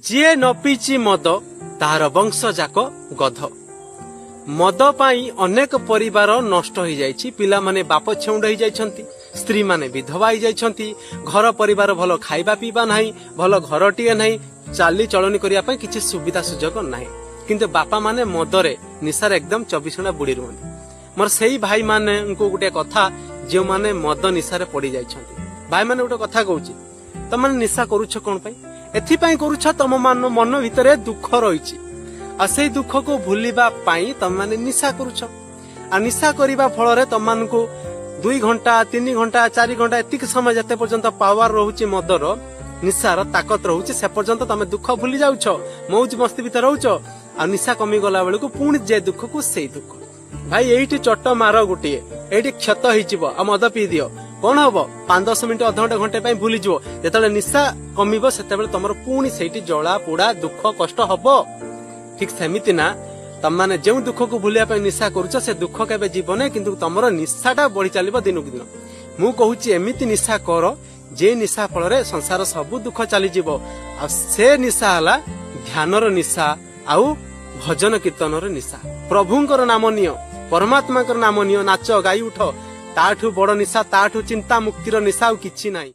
ଯିଏ ନ ପିଇଛି ମଦ, ତାହାର ବଂଶ ଯାକ ଗଧ। ମଦ ପାଇଁ ଅନେକ ପରିବାର ନଷ୍ଟ ହେଇଯାଇଛି। ପିଲାମାନେ ବାପ ଛେଉଣ୍ଡ ହେଇଯାଇଛନ୍ତି, ସ୍ତ୍ରୀମାନେ ବିଧବା ହେଇଯାଇଛନ୍ତି। ଘର ପରିବାର ଭଲ ଖାଇବା ପିଇବା ନାହିଁ, ଭଲ ଘରଟିଏ ନାହିଁ, ଚାଲି ଚଳଣି କରିବା ପାଇଁ କିଛି ସୁବିଧା ସୁଯୋଗ ନାହିଁ। କିନ୍ତୁ ବାପା ମାନେ ମଦରେ, ନିଶାରେ ଏକଦମ 24 ଘଣ୍ଟା ବୁଡି ରୁହନ୍ତି। ମୋର ସେଇ ଭାଇମାନଙ୍କୁ ଗୋଟେ କଥା, ଯେଉଁମାନେ ମଦ ନିଶାରେ ପଡି ଯାଇଛନ୍ତି, ଭାଇମାନେ, ଗୋଟେ କଥା କହୁଛି। ତମମାନେ ନିଶା କରୁଛ କଣ ପାଇଁ? ଏଥିପାଇଁ କରୁଛ, ତମ ମନ ଭିତରେ ଦୁଃଖ ରହିଛି ଆଉ ସେଇ ଦୁଃଖକୁ ଭୁଲିବା ପାଇଁ ତମମାନେ ନିଶା କରୁଛ। ଆଉ ନିଶା କରିବା ଫଳରେ ତମମାନଙ୍କୁ 2 ଘଣ୍ଟା, 3 ଘଣ୍ଟା, 4 ଘଣ୍ଟା, ଏତିକି ସମୟ ଯେତେ ପର୍ଯ୍ୟନ୍ତ ପାୱାର ରହୁଛି, ମଦର ନିଶାର ତାକତ ରହୁଛି, ସେ ପର୍ଯ୍ୟନ୍ତ ତମେ ଦୁଃଖ ଭୁଲି ଯାଉଛ, ମୌଜ ମସ୍ତି ଭିତରେ ରହୁଛ। ଆଉ ନିଶା କମିଗଲା ବେଳକୁ ପୁଣି ଯେ ଦୁଃଖକୁ ସେଇ ଦୁଃଖ। ଭାଇ, ଏଇଠି ଚୋଟ ମାର ଗୋଟିଏ, ଏଇଠି କ୍ଷତ ହେଇଯିବ ଆଉ ମଦ ପିଇ ଦିଅ, କଣ ହବ? 5-10 ମିନିଟ, ଅଧଘଣ୍ଟା, ଘଣ୍ଟେ ପାଇଁ ଭୁଲିଯିବ। ଯେତେବେଳେ ନିଶା କମିବ, ସେତେବେଳେ ତମର ପୁଣି ସେଇଠି ଜଳା ପୋଡା ଦୁଃଖ କଷ୍ଟ ହବ। ଠିକ ସେମିତି ନା, ତମମାନେ ଯେଉଁ ଦୁଃଖକୁ ଭୁଲିବା ପାଇଁ ନିଶା କରୁଛ, ସେ ଦୁଃଖ କେବେ ଯିବନି, କିନ୍ତୁ ତମର ନିଶାଟା ବଢି ଚାଲିବ ଦିନକୁ ଦିନ। ମୁଁ କହୁଛି, ଏମିତି ନିଶା କର ଯେ ନିଶା ଫଳରେ ସଂସାର ସବୁ ଦୁଃଖ ଚାଲିଯିବ। ଆଉ ସେ ନିଶା ହେଲା ଧ୍ୟାନର ନିଶା ଆଉ ଭଜନ କୀର୍ତ୍ତନର ନିଶା। ପ୍ରଭୁଙ୍କର ନାମ ନିଅ, ପରମାତ୍ମାଙ୍କର ନାମ ନିଅ, ନାଚ ଗାଇ ଉଠ। ତାଠୁ ବଡ ନିଶା, ତାଠୁ ଚିନ୍ତା ମୁକ୍ତିର ନିଶା ଆଉ କିଛି ନାହିଁ।